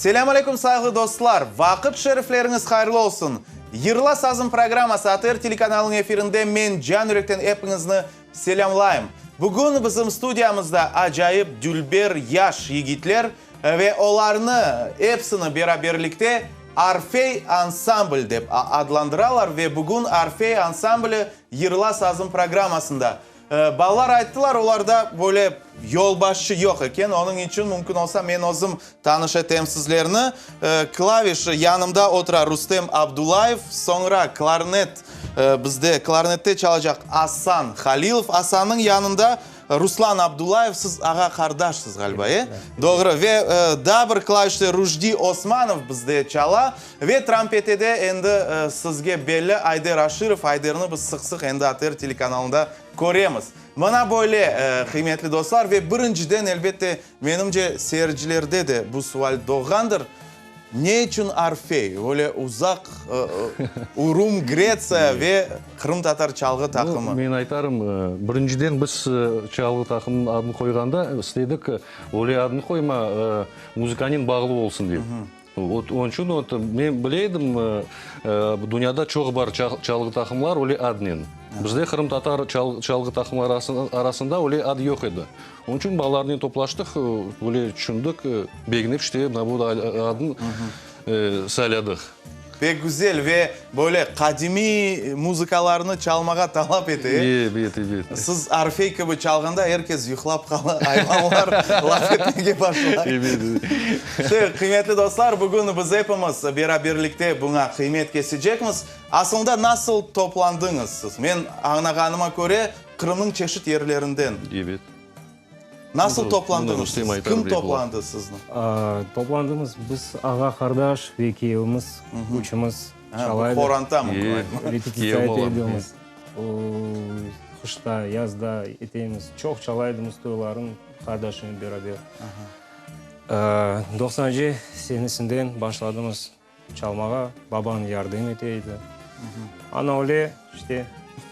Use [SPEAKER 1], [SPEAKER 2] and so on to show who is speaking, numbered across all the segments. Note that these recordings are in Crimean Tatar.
[SPEAKER 1] Selâm aleyküm sayğılı dostlar! Vaqıt şerifleriñiz hayırlı olsun! Yırla sazım programması ATR telekanalınıñ efirinde men can yürekten epiñizni selâmlayım. Bugün bizim studiyamızda acayip dülber yaş yigitler ve olarnı epsini beraberlikte Arfey ansambl dep adlandıralar ve bugün Arfey ansambli Yırla sazım programmasında Balalar ayttılar, olarda böyle yolbaşçı yoq eken, onıñ içün mümkün olsa men özüm tanış etem sizlerni. Klaviş yanımda otura Rustem Abdullayev, soñra klarnet, bizde klarnette çalacaq Asan Halilov, Asannıñ yanında Ruslan Abdullayev, siz ağa-qardaşsız ğaliba, e? Doğru, ve daa bir klavişte Rujdi Osmanov bizde çala, ve trampetede endi sizge belli Ayder Aşirov, Ayderni biz sıq-sıq endi ATR telekanalında köremiz. Mına böyle, qıymetli dostlar, ve birinciden, elbette, menimce, seyircilerde de bu sual doğğandır, Ne içün Orfey, öyle uzaq Urum, Gretsiya ve qırımtatar çalğı taqımı?
[SPEAKER 2] Men aytarım, birinciden biz çalğı taqımınıñ adını qoyğanda istedik, öyle adını qoyma, muzıkanen bağlı olsun dep. Onıñ içün men bile edim, dünyada çoq bar çalğı taqımlar öyle adnen. Bizde qırımtatar çalğı taqımları arasında öyle ad yoq edi. Onıñ içün balalarnen toplaştıq, böyle tüşündik, begenip işte mına bu adnı sayladıq.
[SPEAKER 1] Pek güzel ve böyle qadimiy muzıkalarnı çalmağa talap ete, e?
[SPEAKER 2] Ebet, ebet.
[SPEAKER 1] Siz arfey kibi çalğanda er kes yuqlap qala, ayvanlar laf etmege başlay.
[SPEAKER 2] Ebet, ebet.
[SPEAKER 1] İşte, qıymetli dostlar, bugün biz epimiz beraberlikte buña qıymet kesecekmiz. Asılında nasıl toplandıñız siz? Men añlağanıma köre, Qırımnıñ çeşit yerlerinden.
[SPEAKER 2] Ebet.
[SPEAKER 1] Nasıl toplandıñız siz? Kim toplandı sizni?
[SPEAKER 3] Toplandımız biz ağa-qardaş ve kiyevimiz, üçümiz çalaydı.
[SPEAKER 1] Qoranta mı?
[SPEAKER 3] Repetitsiya ete edimiz. Qışta, yazda etemiz. Çoq çalaydımız toyların qardaşımnen beraber. Doqsanıncı senesinden başladımız. Çalmağa babam yardım ete edi. Ana öyle, işte,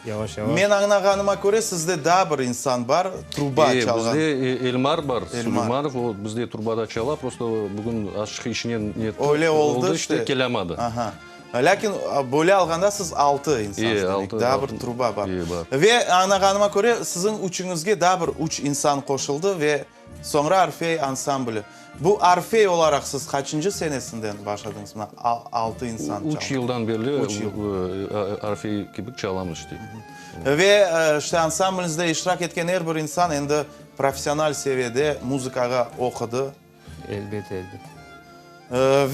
[SPEAKER 3] yavaş-yavaş.
[SPEAKER 1] Men añlağanıma köre, sizde daa bir insan bar, truba çalğan.
[SPEAKER 2] Bizde Elmar bar, Suleymanov, o bizde trubada çala, prosto bugün azçıq işinen netti,
[SPEAKER 1] Öyle oldı,
[SPEAKER 2] işte, kelamadı.
[SPEAKER 1] Aha. Lâkin böyle alğanda siz altı insansız demek, daa bir truba bar. Ve añlağanıma köre, siziñ üçüñizge daa bir üç insan qoşuldı ve Soñra Orfey ansambli. Bu Orfey olaraq siz qaçıncı senesinden başladıñız mına altı insan çalmağa?
[SPEAKER 2] Üç yıldan berli Orfey kibi çalamız işte.
[SPEAKER 1] Ve işte ansambliñizde iştirak etken er bir insan endi professional seviyede muzıkağa oqudı.
[SPEAKER 3] Elbet, elbet.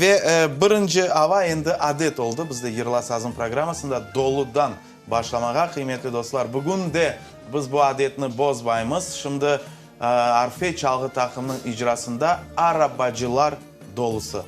[SPEAKER 1] Ve birinci ava endi adet oldı bizde Yırla sazım programmasında doludan başlamağa, qıymetli dostlar. Bugün de biz bu adetni bozmaymız. Şimdi Orfey çalğı taqımınıñ icrasında Arabacılar dolusı.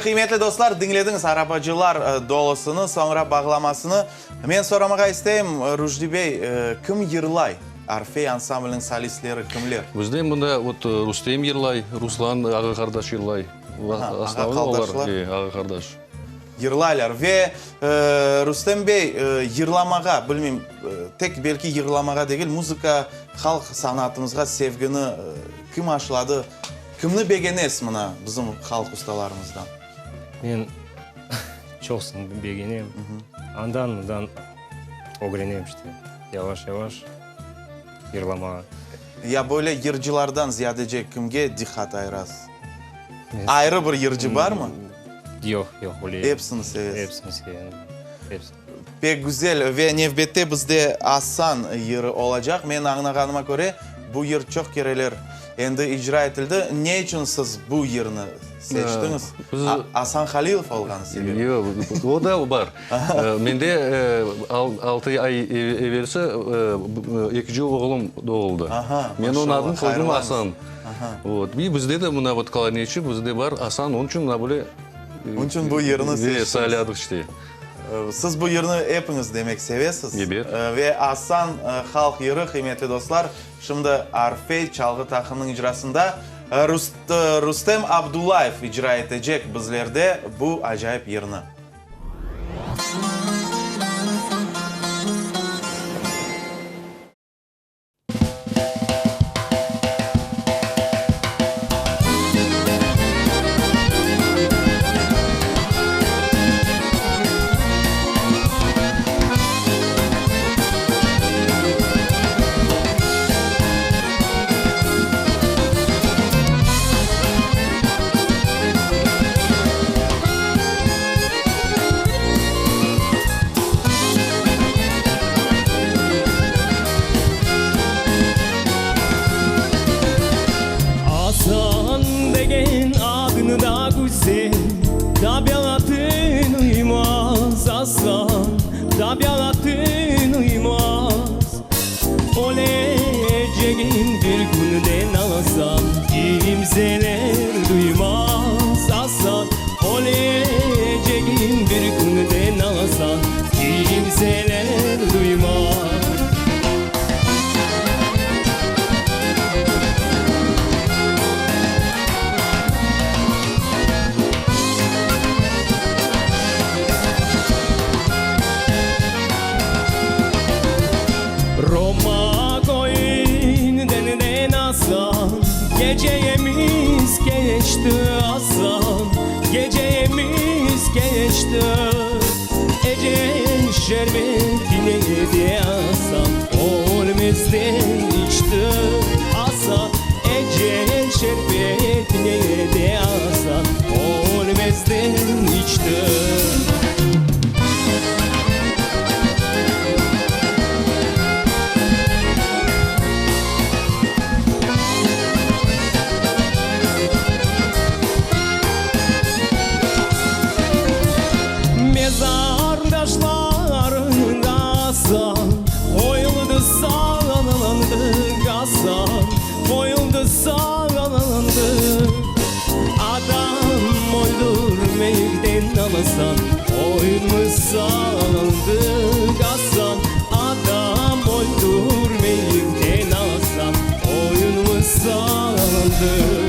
[SPEAKER 1] qıymetli dostlar, diñlediñiz arabacılar dolısını, soñra bağlamasını. Men soramağa isteyim, Rujdi bey, kim yırlay? Orfey ansambliniñ solistleri kimler?
[SPEAKER 2] Bizde mında vot Rustem yırlay, Ruslan ağa-qardaş yırlay.
[SPEAKER 1] Ağa-qardaşlar.
[SPEAKER 2] E, ağa-qardaş.
[SPEAKER 1] Yırlaylar. Ve, Rustem bey, yırlamağa, bilmeyim, tek belki yırlamağa degil, muzıka, halq sanatımızğa sevgini kim aşladı? Kimni begenesiz mına bizim halq ustalarımızdan?
[SPEAKER 3] Men çoqsını begenem. Andan-mından ögrenem işte, yavaş-yavaş yırlamağa.
[SPEAKER 1] Ya böyle yırcılardan ziyadece kimge diqqat ayırasız? Ayrı bir yırcı barmı?
[SPEAKER 3] Yoq, yoq, öyle.
[SPEAKER 1] Epsini sevesiz?
[SPEAKER 3] Epsini sevem, epsini.
[SPEAKER 1] Pek güzel. Ve nevbette bizde Asan yırı olacaq. Men añlağanıma köre, bu yır çoq kereler endi icra etildi. Ne içün siz bu yırnı seçtiñiz? Asan Halilov olğanı sebep?
[SPEAKER 2] Yoq, o da bar. Mende altı ay evelsi ekinci oğlum doğuldı. Men onıñ adını qoydım Asan. Vot. Bir bizde de mına vot klarnetçi bizde bar Asan, onıñ içün mına böyle
[SPEAKER 1] Onıñ içün bu yırnı seçtiñiz.
[SPEAKER 2] Sayladıq işte.
[SPEAKER 1] Siz bu yırnı epiñiz demek sevesiz.
[SPEAKER 2] Ebet.
[SPEAKER 1] Ve Asan halq yırı, qıymetli dostlar, şimdi Orfey çalğı taqımınıñ icrasında Rustem Abdullayev icra etecek bizlerde bu acayip yırnı.
[SPEAKER 3] Asan degen adın da güzel, Tabiatın uymaz, Asan, tabiatın uymaz. Ölecegin bir künden Asan, Kimseler duymaz, Asan, Ölecegin bir künden Asan, Kimseler duymaz. Roma köyünden Asan, Gecemiz keçti, Asan, Gecemiz keçti. Ecel şerbetini de Asan, Ölmezden içti, Asan, Ecel şerbetini de Asan, Ölmezden içti. Mezar taşlarında Asan, Qoyuldı sandıq, Asan, Qoyuldı sandıq. Adam öldürmekten Asan, Qoyuldı sandıq, Asan, Adam öldürmekten Asan, Qoyuldı sandıq.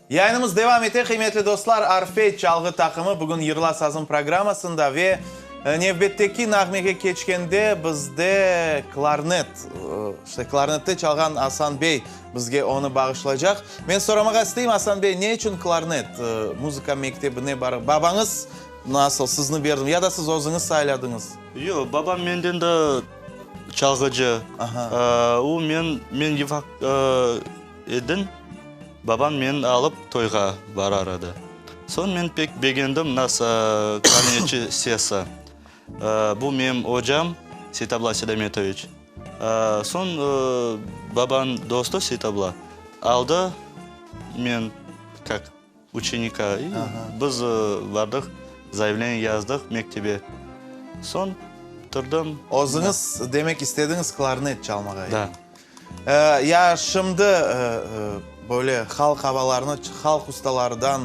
[SPEAKER 1] Yayınımız devam ete, qıymetli dostlar, Orfey çalğı taqımı bugün Yırla sazım programmasında ve nevbetteki nağmege keçkende bizde klarnet, işte klarnette çalğan Asan bey bizge onı bağışlaycaq. Men soramağa isteyim, Asan bey, ne içün klarnet? Muzıka mektebine barıp, babañız nasıl sizni berdi, ya da siz özüñiz sayladıñız?
[SPEAKER 4] Yoq, babam menden de çalğıcı. O, men, men yufaq edim, babam meni alıp toyğa barar edi. Soñ men pek begendim nasıl klarnetçi sesi. Bu menim ocam Seytabla Seydametoviç. Soñ babanıñ dostu Seytabla aldı men, kak. Uçenika. İ biz bardıq, zayavleniye yazdıq mektebe. Soñ turdım.
[SPEAKER 1] Özüñiz, demek, istediñiz klarnet çalmağa?
[SPEAKER 4] Da.
[SPEAKER 1] Ya şimdi böyle halq avalarını, halq ustalarıdan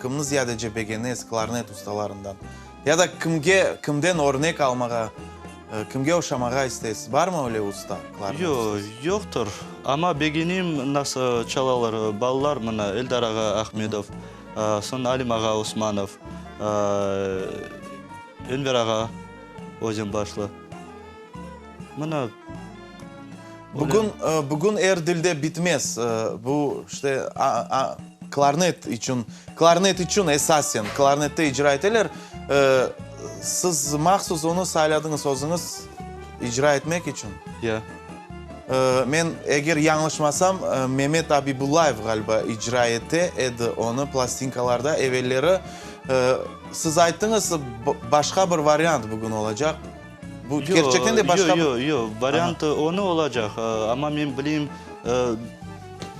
[SPEAKER 1] kimni ziyadece begenesiz, klarnet ustalarından? Ya da kimge, kimden örnek almağa, kimge oşamağa isteysiz? Barmı öyle usta, klarnet
[SPEAKER 4] Yoq,
[SPEAKER 1] ustası?
[SPEAKER 4] yoqtır. Amma begenim, nasıl çalalar balalar, mına, Eldar ağa Ahmedov, soñ Alim ağa Osmanov, Enver ağa Özenbaşlı. Mına,
[SPEAKER 1] Bugün, bugün er dilde bitmez. Bu, işte, klarnet içün, klarnet içün esasen, klarnette icra eteler. Siz mahsus onı sayladıñız özüñiz icra etmek içün?
[SPEAKER 4] Ya.
[SPEAKER 1] Men, eger yañlışmasam, Memet Abibullayev, ğaliba, icra ete edi onı plastinkalarda evelleri. Siz ayttıñız, başqa bir variant bugün olacaq. Bu kerçekten de başqa bir...
[SPEAKER 4] Yoq, yoq, yoq, variant onı olacaq, amma men bileyim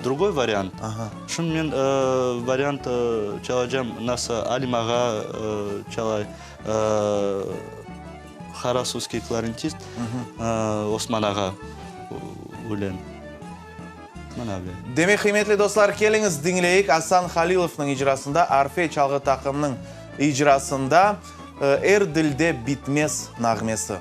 [SPEAKER 4] drugoy variant. Şunı men variant çalacam, nasıl Alim ağa çalay, Harasuzskiy klarnetist Osman ağa ülen. Mına böyle.
[SPEAKER 1] Demek, qıymetli dostlar, keliñiz diñleyik Asan Halilovnıñ icrasında, Arfe çalğı taqımınıñ icrasında Er dilde bitmez nağmesi.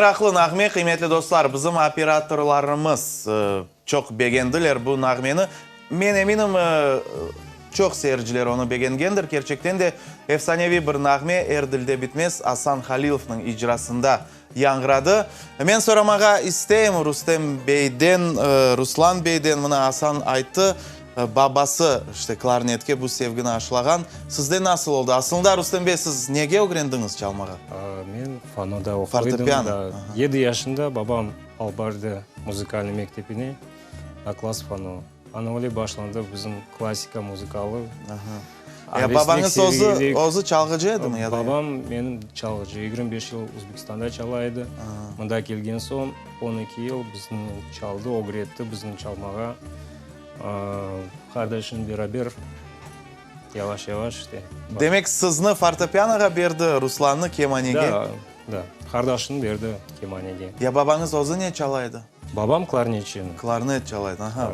[SPEAKER 1] meraqlı nağme, qıymetli dostlar. Bizim operatorlarımız çoq begendiler bu nağmeni. Men eminim, çoq seyirciler onı begengendir. Kerçekten de, efsaneviy bir nağme, Er dilde bitmez Asan Halilovnıñ icrasında yañğıradı. Men soramağa isteyim Rustem beyden, Ruslan beyden, mına Asan ayttı, babası, işte, klarnetke bu sevgini aşılağan. Sizde nasıl oldı? Aslında, Rustem bey, siz nege ögrendiñiz çalmağa?
[SPEAKER 3] Men fanoda oquy edim.
[SPEAKER 1] Fortepiano.
[SPEAKER 3] Yedi yaşında babam alıp bardı muzıkalnıy mektebine, na klass fano. Ana öyle başlandı bizim klassika muzıkalı.
[SPEAKER 1] Ya babañız özü, özü çalğıcı edimi ya da?
[SPEAKER 3] Babam menim çalğıcı, 25 yıl Özbekistanda çala edi. Mında kelgen soñ 12 yıl bizni çaldı, ögretti bizni çalmağa. Qardaşım beraber yavaş-yavaş işte.
[SPEAKER 1] Demek, sizni fortepianoğa berdi, Ruslannı kemanege?
[SPEAKER 3] Da, da, qardaşım berdi kemanege.
[SPEAKER 1] Ya babañız özü ne çala edi?
[SPEAKER 3] Babam klarnetçi edi.
[SPEAKER 1] Klarnet çala edi, aha.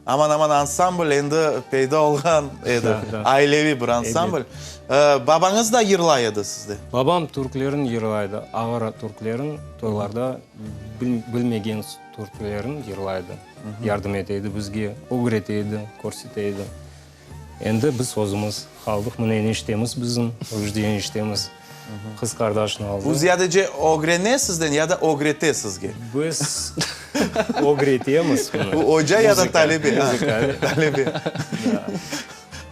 [SPEAKER 1] Aman-aman ansambl endi peyda olğan edi, aileviy bir ansambl. Babañız da yırlay edi sizde?
[SPEAKER 3] Babam türklerin yırlaydı, ağır türklerin, toylarda bilmegen türklerin yırlaydı. Yardım ete edi bizge, ögrete edi, körsete edi. Endi biz özümiz qaldıq, mına eniştemiz bizim, Rujdi eniştemiz, qız qardaşını aldı.
[SPEAKER 1] Bu ziyadece ögrene sizden ya da ögrete sizge?
[SPEAKER 3] Biz ögretemiz onı.
[SPEAKER 1] Bu oca ya da talebe? Talebe.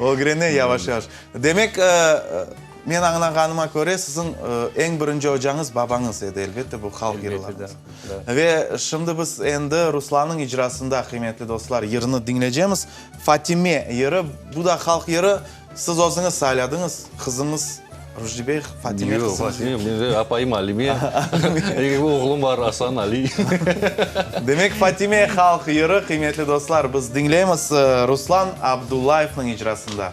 [SPEAKER 1] Ögrene yavaş-yavaş. Demek, men añlağanıma köre, siziñ eñ birinci ocañız babañız edi, elbette, bu halq yırlarınız. Ve şimdi biz endi Ruslannıñ icrasında, qıymetli dostlar, yırnı diñleycemiz. Fatime yırı, bu da halq yırı, siz özüñiz sayladıñız, qızıñız Rujdi bey, Fatime
[SPEAKER 2] qızıñız. Yoq, Fatime, menim apayım Alime, oğlum bar Asan Ali.
[SPEAKER 1] Demek, Fatime halq yırı, qıymetli dostlar, biz diñleymiz Ruslan Abdullayevniñ icrasında.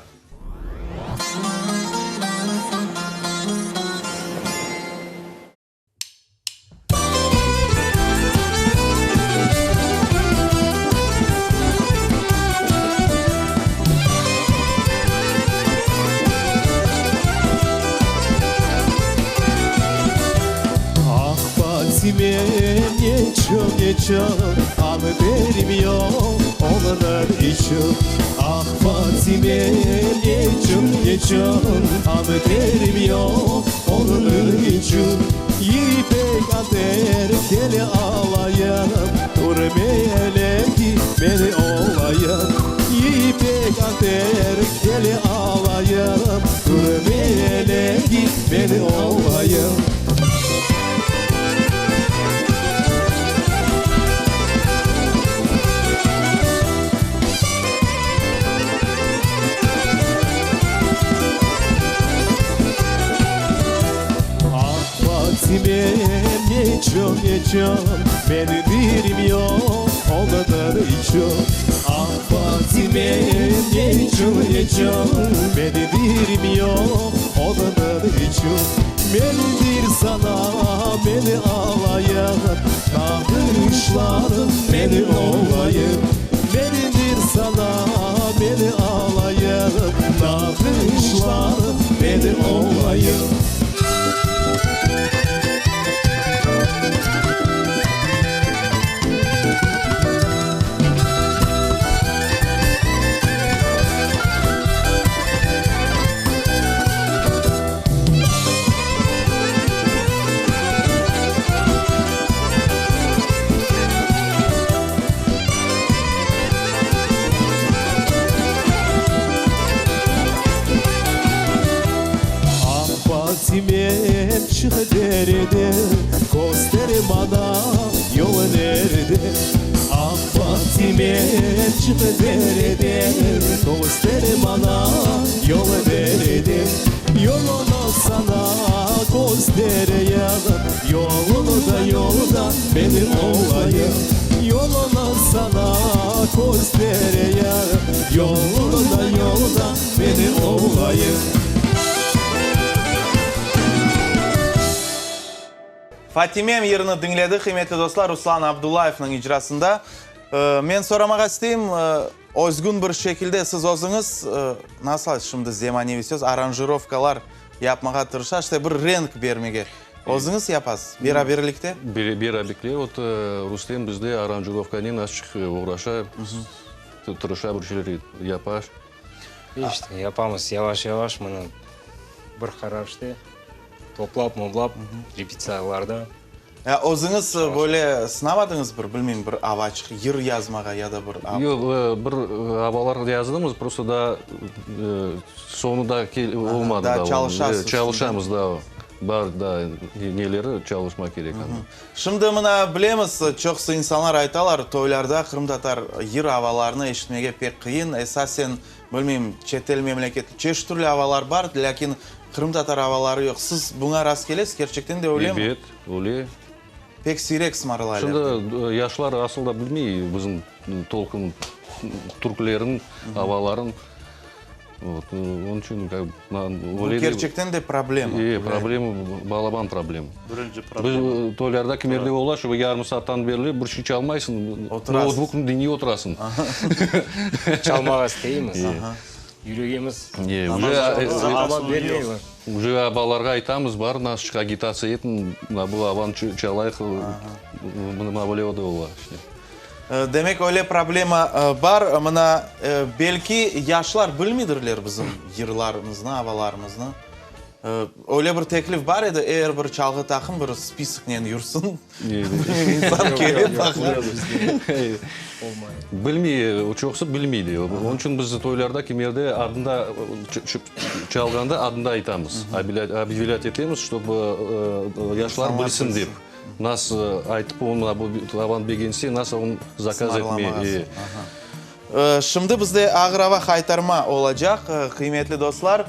[SPEAKER 5] Ah, Fatime, neçün, neçün Anı bermiyor onıñ içün? Ah, Fatime, neçün, neçün Anı bermiyor onıñ içün? Yipek anter kele alayım, Tur meleki men olayım. Yipek anter kele alayım, Tur meleki men olayım. Ah, Fatimem, neçün, neçün Meni dirmiyor onıñ içün? Ah, Fatimem, neçün, neçün Meni dirmiyor onıñ içün? Menidir sana, meni alayım, Nağışlarım meni olayım. Menidir sana, meni alayım, Nağışlarım meni olayım. Ah, Fatimem, çıq dereden, Köster maña yol nerede. Ah, Fatimem, çıq dereden, Köster maña yol nerede. Yolunı saña köstereyim, Yolunda, yolda benim olayım. Yolunı saña köstereyim, Yolunda, yolda benim olayım.
[SPEAKER 1] Fatimem yırını diñledik, qıymetli dostlar, Ruslan Abdullayevniñ icrasında. Men soramağa isteyim, özgün bir şekilde siz özüñiz, nasıl şimdi zemaneviy söz, aranjirovkalar yapmağa tırışa, işte bir renk bermege. Özüñiz yapasız, beraberlikte?
[SPEAKER 2] Beraberlikte, vot, Rustem bizde aranjirovkanen azçıq oğraşa, tırışa, bir şeyler yapa.
[SPEAKER 3] İşte, yapamız yavaş-yavaş, mına, bir qarar işte, toplap-moplap, repetitsiyalarda.
[SPEAKER 1] Ya özüñiz böyle sınamadıñız bir, bilmeyim, bir avaçıq, yır yazmağa ya da bir av.
[SPEAKER 2] Yoq, bir avalar yazdımız, prosto daa soñu daa olmadı.
[SPEAKER 1] Daa çalışasız.
[SPEAKER 2] Çalışamız daa, bar daa neleri çalışmaq kerek anda.
[SPEAKER 1] Şimdi mına bilemiz, çoqusı insanlar aytalar, toylarda qırımtatar yır avalarını eşitmege pek qıyın, esasen, bilmeyim, çetel memleket, çeşit türlü avalar bar, lâkin qırımtatar avaları yoq. Siz buña rast kelesiz, kerçekten de öylemi?
[SPEAKER 2] Ebet, öyle.
[SPEAKER 1] Pek siyrek sımarlaylar.
[SPEAKER 2] Şimdi yaşlar asıl da bilmey bizim tolqun türkülerin, avaların. Vot, onıñ içün
[SPEAKER 1] Bu kerçekten de problema.
[SPEAKER 2] E, problema, balaban problema.
[SPEAKER 4] Birinci problema.
[SPEAKER 2] Biz toylarda kimerde ola, şu yarım saattan berli bir şey çalmaysıñ, noutbuknı diñley oturasıñ.
[SPEAKER 3] Çalmağa isteymiz. Yüregimiz ava bermeyler.
[SPEAKER 2] Uje balalarğa aytamız, barın azçıq agitatsiya etiñ, mına bu avanı çalayıq, mına böyle de ola işte.
[SPEAKER 1] Demek, öyle problema bar. Mına, belki, yaşlar bilmeydirler bizim yırlarımıznı, avalarımıznı. Öyle bir teklif bar edi, er bir çalğı taqım bir spisoknen yürsin, insan kele, baqa.
[SPEAKER 2] Bilmey, çoqusı bilmey de. Onıñ içün biz toylarda kimerde adında çalğanda adında aytamız, obyevilât etemiz, ştob yaşlar bilsin dep. Nas aytıp onı bu tavan begense, nas onı zakaz etmeye.
[SPEAKER 1] Şimdi bizde ağır ava haytarma olacaq, qıymetli dostlar.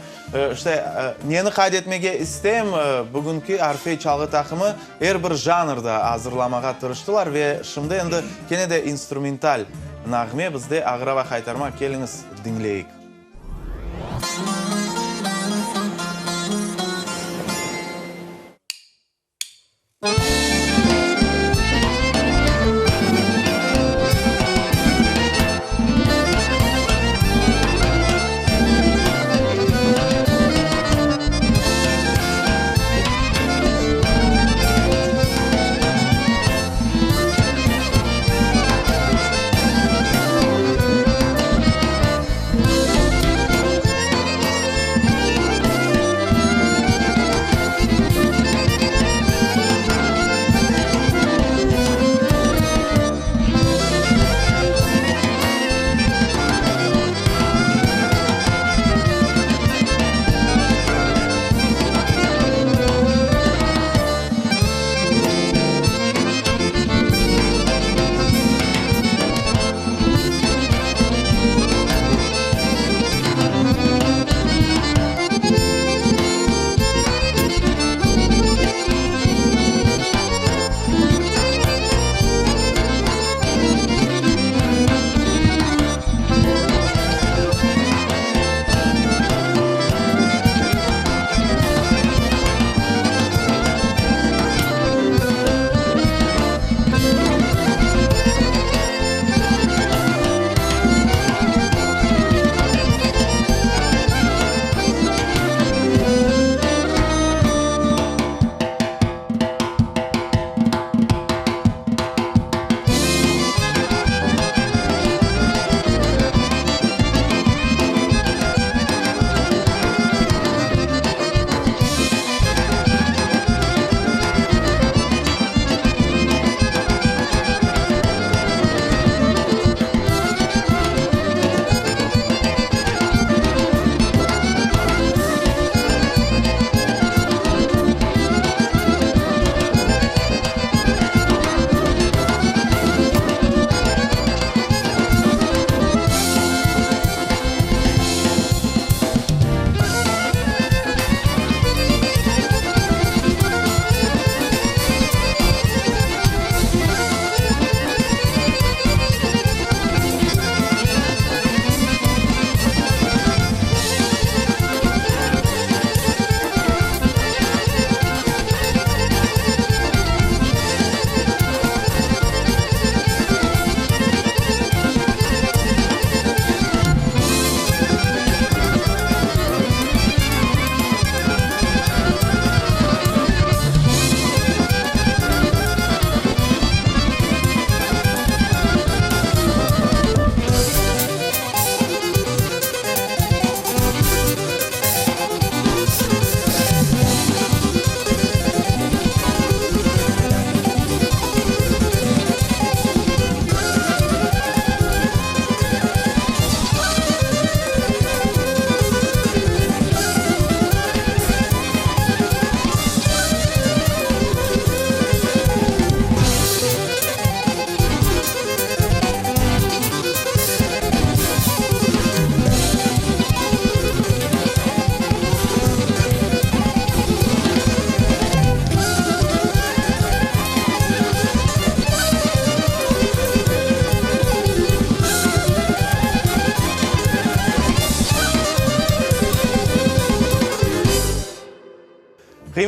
[SPEAKER 1] İşte, neni qayd etmege isteyim, bugünki Orfey çalğı taqımı er bir janrda azırlamağa tırıştılar ve şimdi endi kene de instrumental nağme bizde ağır ava haytarma, keliñiz diñleyik.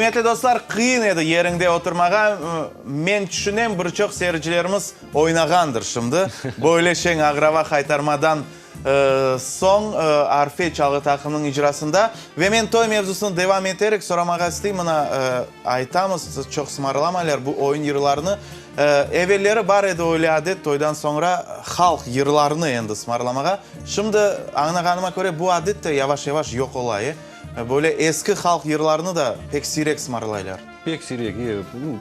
[SPEAKER 1] Qıymetli dostlar, qıyın edi yeriñde oturmağa. Men tüşünem, bir çoq seyircilerimiz oynağandır şimdi. Böyle şeñ Agrava Haytarmadan soñ Arfe çalğı taqımınıñ icrasında. Ve men toy mevzusını devam eterek soramağa isteyim, mına, aytamız, çoq sımarlamaylar bu oyun yırlarını. Evelleri bar edi öyle adet, toydan soñra halq yırlarını endi sımarlamağa. Şimdi, añlağanıma köre, bu adet de yavaş-yavaş yoq ola, e? Böyle eski halq yırlarını da pek siyrek sımarlaylar.
[SPEAKER 2] Pek siyrek, e.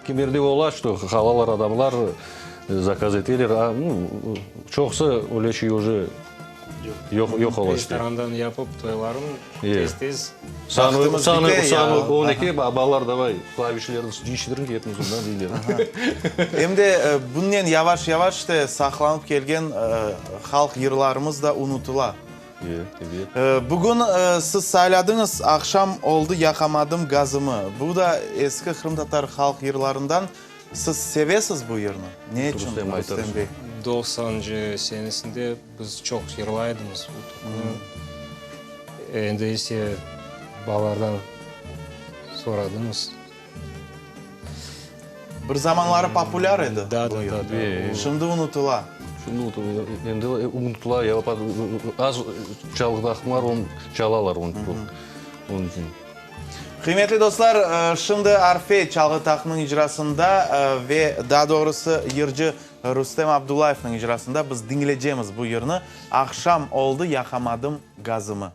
[SPEAKER 2] Kimerde ola, şto halalar, adamlar zakaz eteler, a, çoqusı öyle şey uje yoq, yoq ola işte.
[SPEAKER 3] Restorandan yapıp toyların tez-tez.
[SPEAKER 1] Vaqtımız bite ya.
[SPEAKER 2] On eki, balalar davay klavişlerni cıyıştırıñ hepimiz ondan deyler.
[SPEAKER 1] Em de bunnen yavaş-yavaş işte saqlanıp kelgen halq yırlarımız da unutıla. Bugün siz sayladıñız Aqşam oldı yaqamadım gazımı. Bu da eski qırımtatar halq yırlarından. Siz sevesiz bu yırnı? Ne içün, Rustem bey?
[SPEAKER 3] Doqsanıncı senesinde biz çoq yırlaydımız bu türküni. Endi ise balalardan soradımız.
[SPEAKER 1] Bir zamanları populâr edi bu yır. Şimdi unutıla.
[SPEAKER 2] Şimdi unutıla. Endi unutıla. Ya az çalğı taqımlar onı çalalar onıñ içün.
[SPEAKER 1] Qıymetli dostlar, şimdi Arfe çalğı taqımınıñ icrasında ve daa doğrusı yırcı Rustem Abdullayevniñ icrasında biz diñleycemiz bu yırnı, Aqşam oldı, yaqamadım gazımı.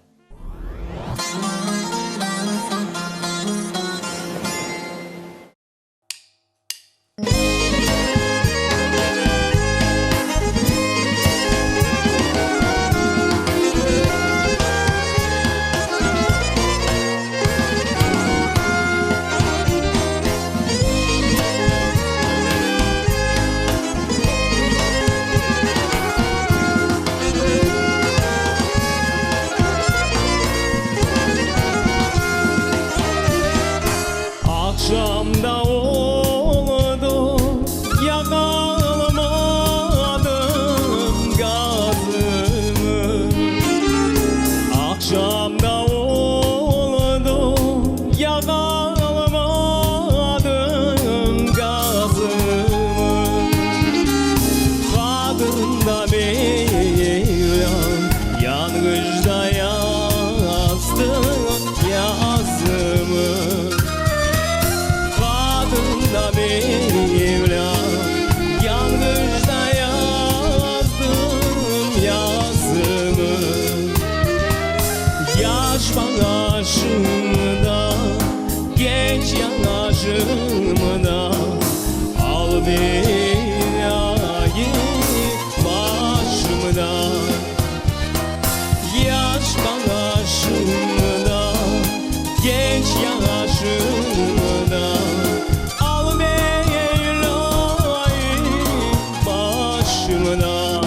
[SPEAKER 5] Aqşam da oldı, yaqalamadım gazımı. Aqşam da oldı, yaqalamadım gazımı. Qadın da Mevlam yanğıçta yazdı yazımı. Qadın da Mevlam yanğıçta yazdım yazımı. Yaş başımda, genç yaşımda, Al belâyı başımdan. Yaş başımda, genç yaşımda, Al belâyı başımdan.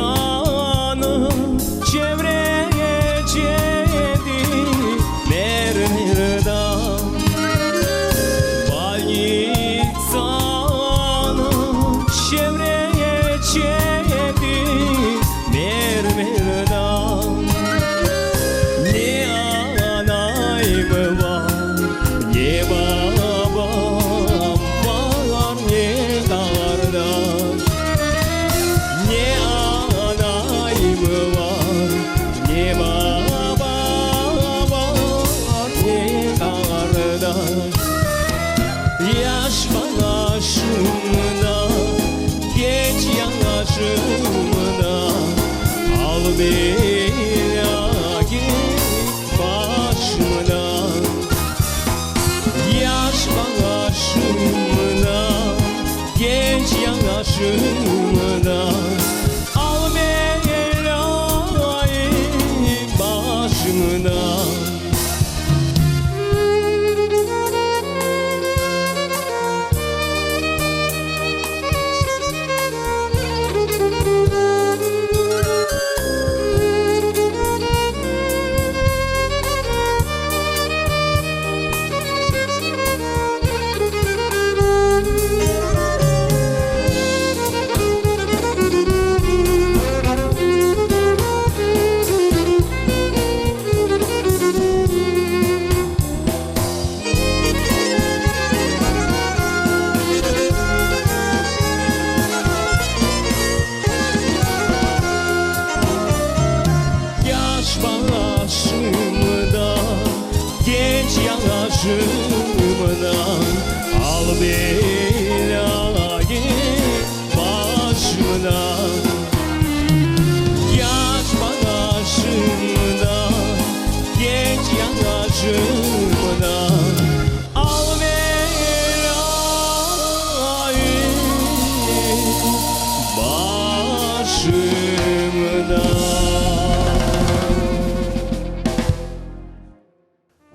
[SPEAKER 5] Bolnitsanıñ çevre-çeti mermerdan. Bolnitsanıñ çevre-çeti mermerdan. Ne anayım bar, ne babam bar, ne qardaş. Ne anayım bar, ne babam bar, ne qardaş. Yaş başımda, genç yaşımda, Al belâyı başımdan. Yaş başımda, genç yaşımda, Al belâyı başımdan.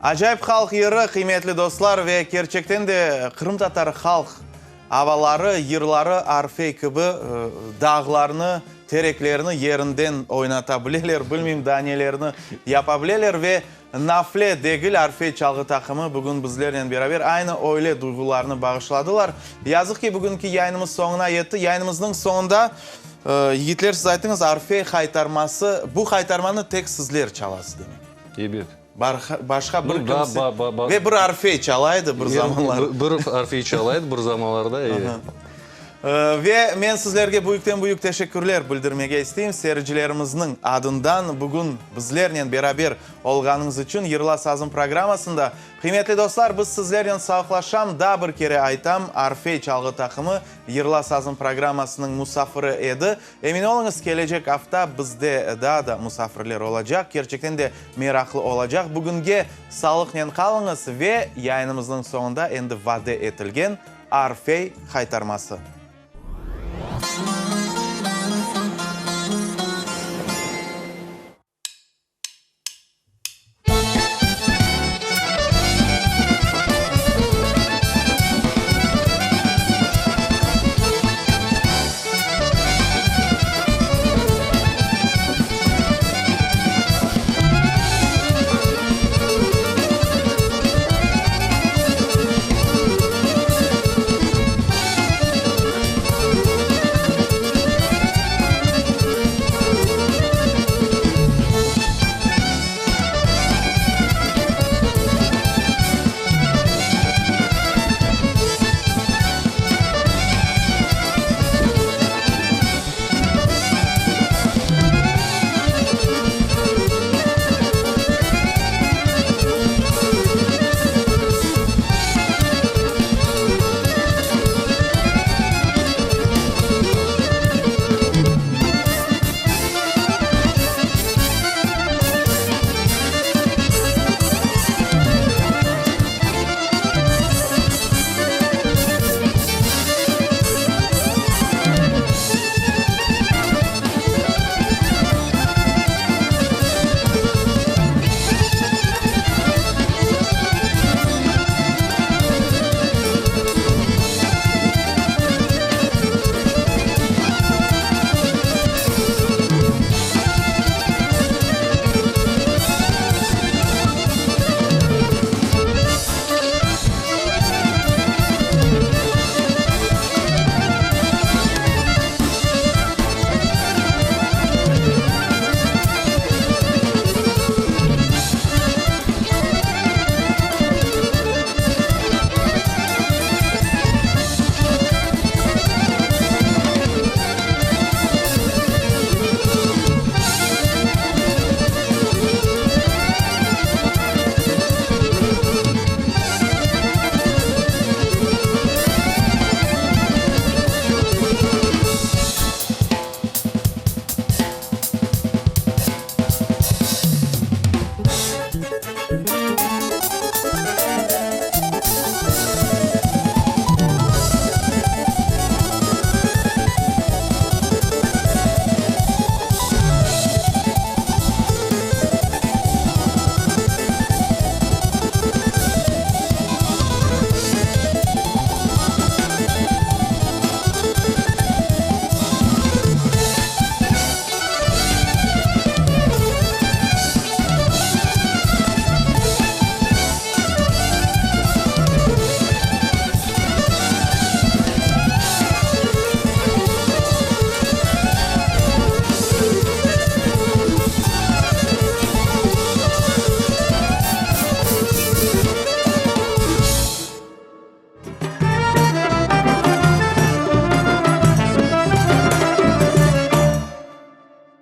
[SPEAKER 1] Acayip halq yırı, qıymetli dostlar, ve kerçekten de qırımtatar halq avaları, yırları arfey kibi dağlarnı, tereklerni yerinden oynata bileler, bilmeyim daa nelerni yapa bileler ve nafle degil arfey çalğı taqımı bugün bizlernen beraber aynı öyle duyğularnı bağışladılar. Yazıq ki, bugünki yayınımız soñuna yetti. Yayınımıznıñ soñunda, yigitler, siz aytıñız, arfey haytarması, bu haytarmanı tek sizler çalasız demek.
[SPEAKER 2] Ebet.
[SPEAKER 1] Başqa bir kimse ve bir arfey çala edi bir zamanlar.
[SPEAKER 2] Bir arfey çala edi bir zamanlarda, e.
[SPEAKER 1] Ve men sizlerge büyükten-büyük teşekkürler bildirmege isteyim, seyircilerimizniñ adından bugün bizlernen beraber olğanıñız içün Yırla sazım programmasında. Qıymetli dostlar, biz sizlernen sağlıqlaşam, daa bir kere aytam, Arfey çalğı taqımı Yırla sazım programmasınıñ musafiri edi. Emin oluñız, kelecek afta bizde daa da musafirler olacaq, kerçekten de meraqlı olacaq. Bugünge sağlıqnen qalıñız ve yayınımıznıñ soñunda endi vade etilgen Arfey haytarması.